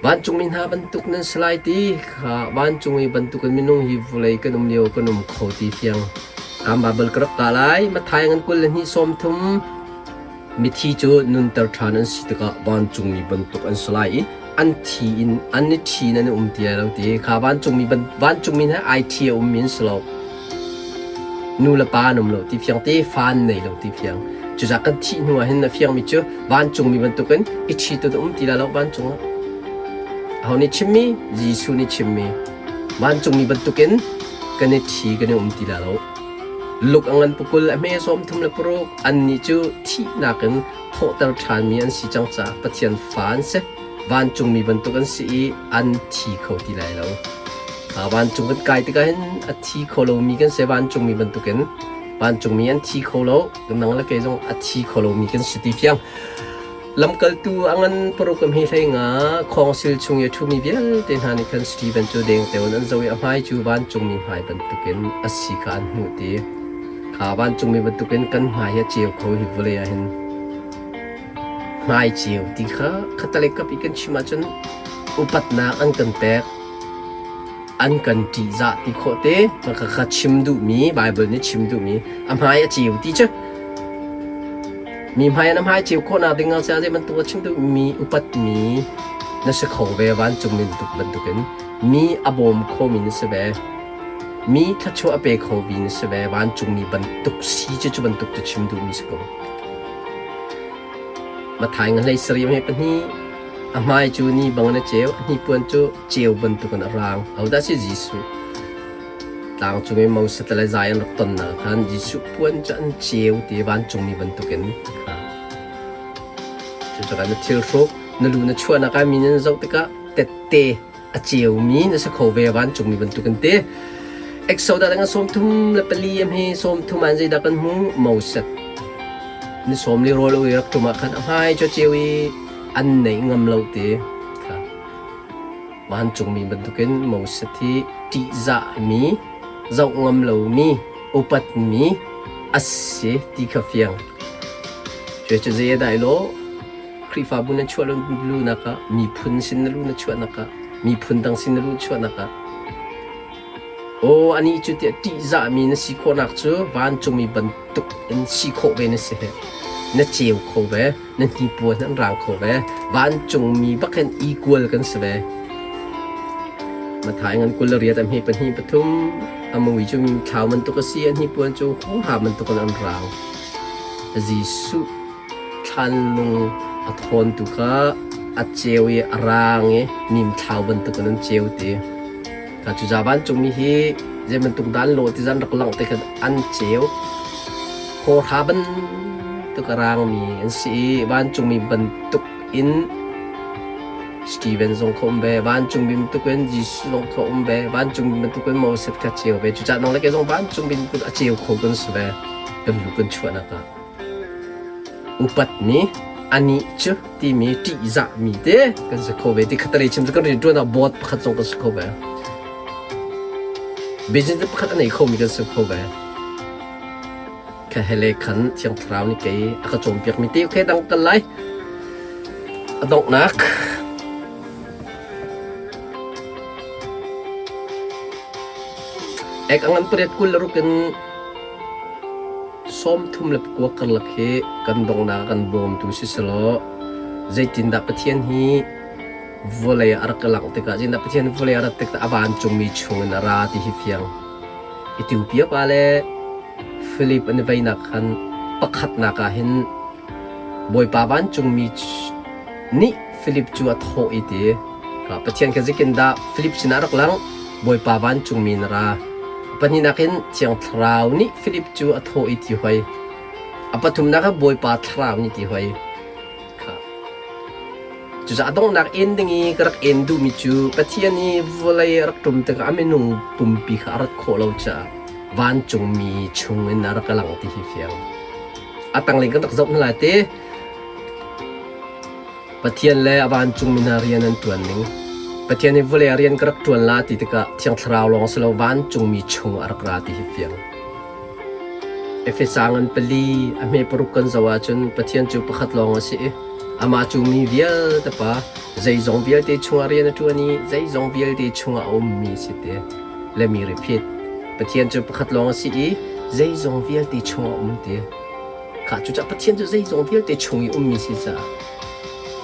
Vancungmi hna bantuk nan si lai ti kha vancung i bantukin minung hi vawlei kan um lio kan um kho ti fiang. Kan Baibal ka rak kah lai. Matthai ngan 22 sawmthum Mithi cu nunter ṭhan an si tikah vancungmi bantuk an si lai i an thi in an i ṭhi in an i um ti lai lo ti kha vancungmi vancungmi hna ai ṭhi a ummi an si lo. Nu le pa an um lo ti fiang te, fa an nei lo ti fiang. Cucaah kan thih hnu ah hin a fiangmi cu vancungmi bantukin i ṭhi tu um ti lai lo vancung ah. Aho nih chimmi? Jesuh nih chimmi. Vancungmi bantukin kan i ṭhi kan i um ti lai lo. Luk a ngan pukul a hme 36 annih cu thihnak in thawhter ṭhanmi an si cang caah Pathian fa an si. Vancungmi bantuk an si i an thi kho ti lai lo. Vancung kan kai tikah hin a thi kho lomi kan si vancungmi bantukin vancungmi an thi kho lo nang le kei zong a thi kho lomi kan si ti fiang. Lamkaltu a ngan paruk a hme hlei nga khawngsil chung i a ṭhumi vialte hna nih khan Steven cu dengteo in an zoh i a hmai cu vancungmi hmai bantukin a si kha an hmuh ti. Kha vancungmi bantukin kan hmai hi a ceu kho hi vawlei ah hin hmai ceu ti kha khatalei kap i kan chim ahcun upatnak an kan pek an kan ṭihzah ti khawh te ka chim duhmi Baibal nih chim duhmi a hmai a ceu ti cu mi hmai an hmai ceu khawhnak ding ah zei bantuk a chim duhmi upatmi na si kho ve vancung min tuk bantukin mi a bawm khomi na si ve mi thluachuah a pe kho mi na si ve vancungmi bantuk si cu cu bantuk cu chim duhmi si ko Mathai nga hlei sarih he pahnih a hmai cu ni bang in a ceu a hnipuan cu ceu bantukin a raang. Ahodah si Jesuh? Tlangcung i Moses le Zai an rak tonnak khan Jesuh puan cu an ceu ti vancungmi bantukin kha. Cucaah na thil hruk, na lu na chuahnak ah mi nan zoh tikah tette a ceumi na si kho ve vancungmi bantukin te. Exodus dang 34 am hi 30 an zeidah kan hmu Moses ni sawm li rawl ui rak tum ah khan a hmai cu ceu i an neih ngam lo te kha Vancungmi bantukin Moses hi ṭihzahmi, zoh ngam lomi, upatmi a si ti kha fiang. Cuai cu zei a dai law, Khrihfabu na chuah lunak ah, miphun sin na lu na chuahnak ah, miphun dang sin na lu chuahnak ah, aw anih cu tiah ṭihzahmi na si khawhnak cu vancungmi bantuk in si khawh ve na si he. Na ceu kho ve. Na hnipuan an rang kho ve. Vancungmi bak hin equal kan si ve. Mathai ngan 28 a hme pahnih pathum a mui cu thlau bantuk a si a hnipuan cu hawhra bantuk in an rang. Jesuh thlanlung a thawn tu kha a ceu i a rang i mimthlau bantuk in an ceu ti. Ka cu ja vancungmi hi zei bantuk dan lo ti zan rak langh te khan an ceu. Hawhra bantuk a rangmi an si i vancungmi bantuk in Steven zong kha um ve, vancungmi bantuk in Jesuh zong kha um ve, vancungmi bantuk in Moses kha ceu ve. Cucaah nang le kei zong vancungmi bantuk a ceu kho kan si ve. Kan lu kan chuahnak ah. Upatmi anih cu timi ṭihzahmi te kan si kho ve. Ti khatalei chim cu kan rianṭuan ah board pakhat zong kan si kho ve. Business pakhat a nei khomi kan si kho ve. Ka hele khan Thiang Thlarau nih kei a ka cawnpiakmi te okay dang kal lai. A donghnak Ek angan pariat 26 in 39 karlak hi kan donghnak kan bawmtu si selaw zeitindah Pathian hi vawlei ah a rak langh tikah zeitindah Pathian vawlei a rat tikah a vancungmi chungin a ra ti hi fiang. Ethiopia pa le Philip an i veinak khan pakhatnak ah hin Bawipa vancungmi nih Philip cu a thawh i ti Pathian kha zeitindah Philip sinah a rak langh Bawipa vancungmi na ra. Pahnihnak in Thiang Thlarau nih Philip cu a thawh i ti hoi. A pathumnak ah Bawipa Thlarau nih ti hoi. Kha. Cucaah a donghnak en ding i ka rak en duhmi cu Pathian i vawlei a rak ṭum tikah a minung pumpi kha a rat khawh lo caah vancungmi chungin a rak lang ti hi fiang. A tanglei kan rak zoh hna lai te. Pathian le a vancungmi hna rian an ṭuan ning. Pathian i vawlei ah rian ka rak ṭuan la ti tikah Thiang Thlarau lawng si lo vancungmi chung a rak ra ti hi fiang. Efesa ngan pali a hme paruk kan zoh ahcun Pathian cu pakhat lawng a si i. Amah cu mi vialte pa, zeizong vialte chungah rian a ṭuan i zeizong vialte chungah a ummi si te. Let me repeat. Pathian cu pakhat lawng a si i zeizong vialte chungah a um te. Kha cucaah Pathian cu zeizong vialte chung i ummi si caah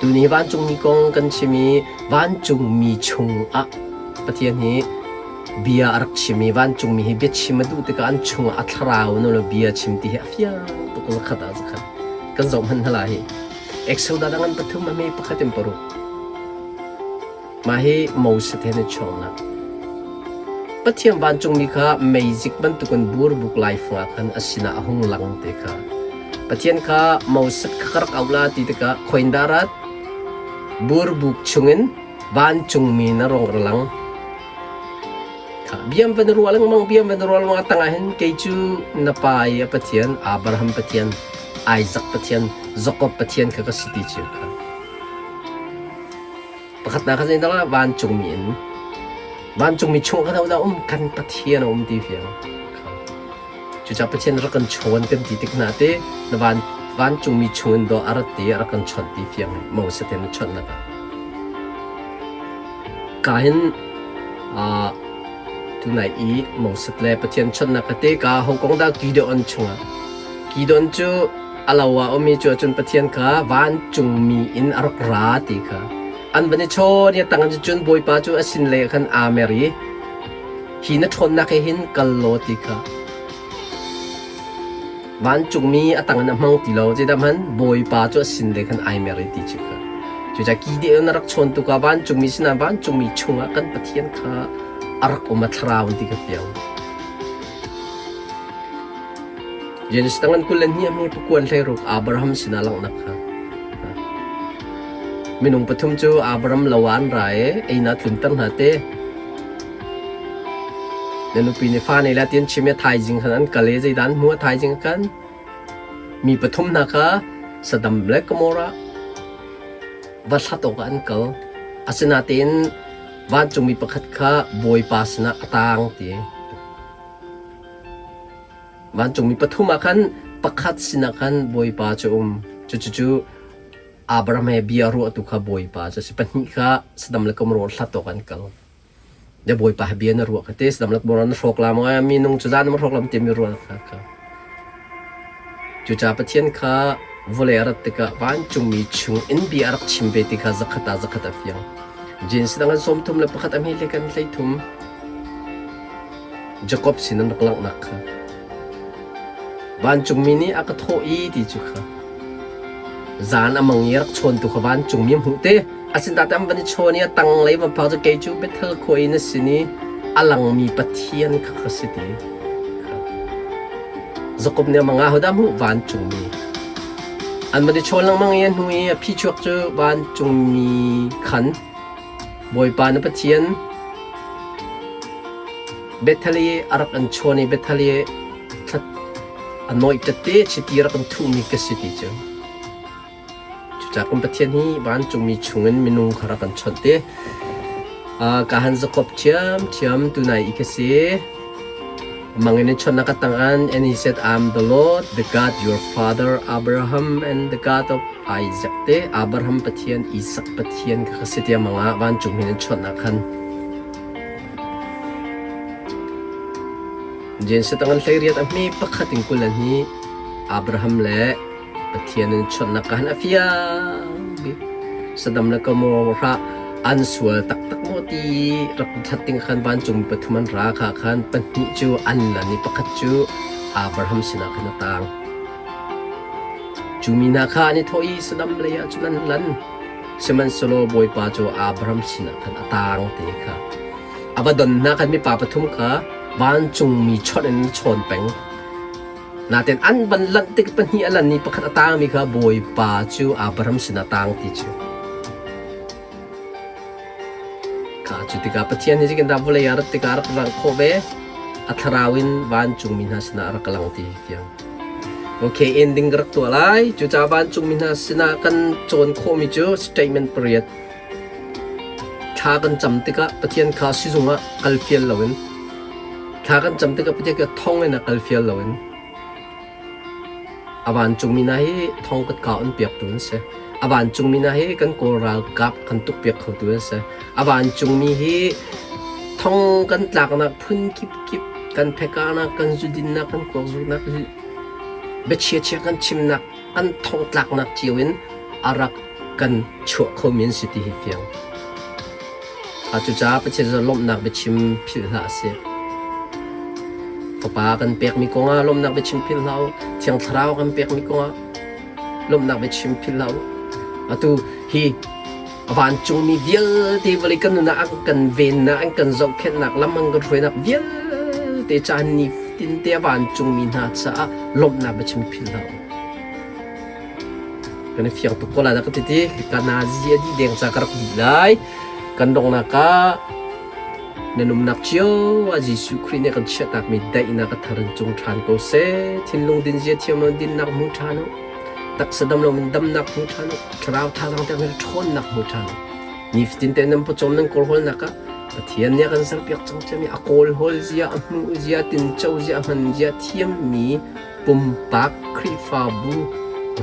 tuni vancungmi kong kan chim i vancungmi chungah Pathian hi bia a rak chim i vancungmi hi biachim a duh tikah an chungah a thlarau no bia chim ti hi a fiang tuk zakhat ah zakhat kan zoh hmanh hna lai hi. Exodus a ngan pathum a hme pakhat in paruk. Mah hi Moses he na chuaknak. Pathian vancungmi kha meizik bantukin burbuk laifang ah khan a sinah a hung lang te kha. Pathian kha Moses kha ka rak auh la ti tikah khoin dah rat? Burbuk chungin vancungmi na rong ra lang. Biam van ruah lengmang, biam van ruah lengmang a tangah hin kei cu na pa i a Pathian, Abraham Pathian, Isaac Pathian, Jakob Pathian kha ka si ti cu kha. Pakhatnak kha zeidah vancungmi in vancungmi chung kan dah um kan Pathian a um ti fiang. Cucaah Pathian rak kan chawn kan ti tik hna te na van vancungmi chung in dawh a rat ti a rak kan chawnh ti fiang Moses te na chawnhnak ah. Ka hin tunai i Moses le Pathian chawnhnak ka te ka Hong Kong dah Gideon chungah Gideon cu a lo ah ummi cu cun Pathian kha vancungmi in a rak ra ti kha an van i chawn i a tang in cun Bawipa cu a sin lei ah khan aa mer i hi na ṭhawnnak he hin kal law ti kha vancungmi a tang in a hmang ti lo zeidah hmanh Bawipa cu a sin lei khan ai mer i ti cu kha cucaah Gideon a rak chawn tuk ah vancungmi sinah vancungmi chungah kan Pathian kha a rak um a thlarau ti ka fiang. Genesis tangan 22 a mi pakuan hleiruk Abraham sinah langhnak kha. Minung pathum cu Abraham lo ah an ra i einak tlunter hna te. Na nupi nih fa nei la ti an chim i thaizing khan an kal i zeidah an hmuh thaizing khan mi pathum hna kha Sadam le Gomorrah va hlat awkah an kal. Asinain vancungmi pakhat kha Bawipa sinah a taang ti. Vancungmi pathum ah khan pakhat sinah khan Bawipa cu a um. Cucu Abraham he bia ruahtu kha Bawipa cu a si. Pahnih kha Sadam le Gomorrah hlat awk an kal. Na Bawipa he bia na ruah kha te Sadam le Gomorrah na hrawk la maw minung cu zan na hrawk lam timi ruah kha kha. Cucaah Pathian kha vawlei a rat tikah vancungmi chung in bia a rak chim ve ti kha zakhat ah zakhat a fiang. Genesis dang an 31 a hme le kan 33. Jakob sin an rak langhnak kha vancungmi nih a ka thawh i ti cu kha zan a mang i a rak chawntu kha vancungmi a hmuh te asintate an van i chawn i a tanglei van phak cu kei cu Bethel khua i na sin i a langmi Pathian kha ka si ti Jakob nih a mang ah hodah hmuh vancungmi an van i chawn lengmang i a hnu i a phichuak cu vancungmi khan Bawipa na Pathian Bethel i a rak an chawn i Bethel i a nawih tete chiti rak an thuhmi ka si ti cu. Cucaah kan Pathian hi vancungmi chungin minung kha rak kan chawnh te. Ka han Jacob ṭhiamṭhiam tunai i ka si. Mangin in chawnhnak ka tang an and he said, I'm the Lord, the God your father Abraham and the God of Isaac te Abraham Pathian, Isak Pathian kha ka si tiah mangah vancung hin in chawnhnak khan. Genesis tangan 18 a hme pakhat in kul hi Abraham le Pathian in chawnhnak ka han a fiang bik. Sadam le Gomorrah an sual taktak maw ti rak that ding khan vancung pathum an ra kha khan pahnih cu an lan i pakhat cu Abraham sinah khan a tang. Cu mi hna kha an i thawh i Sadam lei ah cun an lan. Sihmanhsehlaw Bawipa cu Abraham sinah khan a tang ti kha. A va don hna khan mipa pathum kha vancungmi chawnh in chawn peng. Nain an van lanh tik pahnih a lan i pakhat a tangmi kha Bawipa cu Abraham sinah tang ti cu. Kha cu tikah Pathian hi zeitindah vawlei ah rat tikah a rak rang khawh ve? A thlarau in vancungmi hna sinah a rak lang ti hi fiang. Okay, ending ka rak tuah lai. Cucaah vancungmi hna sinah kan cawn khawhmi cu statement pariat. Thla kan cam tikah Pathian kha sizung ah kal fial loin thla kan cam tikah Pathian kha thong in a kal fial loin a vancungmi hna hi thong katka on piaktu an si. A vancungmi hna hi kan Kawl ralkap kan tukpiak khotu an si. A vancungmi hi thong kan tlaknak phun kipkip kan phekahnak, kan zudinnak, kan kuakzuknak, biachiachia kan chimnak, kan thongtlaknak cio in a rak kan chuah khomi an si ti hi fiang. Cucaah Pathian cu lawmhnak biachim philh hlah a si. Fapa kan pekmi kongah lawmhnak biachim philh hlah u. Thiang Thlarau kan pekmi kongah lawmhnak biachim philh hlah u. Atu hi vancungmi vialte vawlei kan nun ah an kan vennak, an kan zohkhenhnak, lam an kan hruainak vialte caan nitin te a vancungmi hna caah lawmhnak biachim philh hlah u. Kan i fiang tuk ko lai dah ka ti ti. Ka nazi a dih deng ca ka rak dih lai. Kan donghnak ah nan umnak cio ah Jesuh Khrih nih kan chiahtakmi daihnak a thar in cung ṭhan ko seh. Thinlung din zia thiam lo dinnak hmu ṭhan u. Taksa dam lo in damnak hmu ṭhan u. Thlarau thazaang te in ṭhawnnak hmu ṭhan u. Nifatin te nan pawcawm nan kawlhawlnak ah Pathian nih a kan serpiak cang ciami a kawlhawl zia, a hmuh zia, tinco zia, a hman zia thiammi pumpak Khrihfabu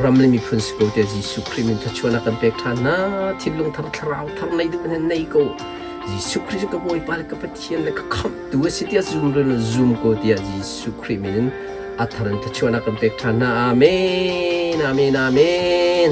ram le miphun si ko tiah Jesuh Khrih min thluachuahnak kan pek ṭhan hna. Thinlung thar thlarau thar nei duh in nei ko. Jesuh Khrih cu ka Bawipa le ka Pathian le ka khamhtu a si tiah zum rin zum ko tiah Jesuh Khrih min in a thar in thluachuahnak kan pek ṭhan hna. Amen. Amen. Amen.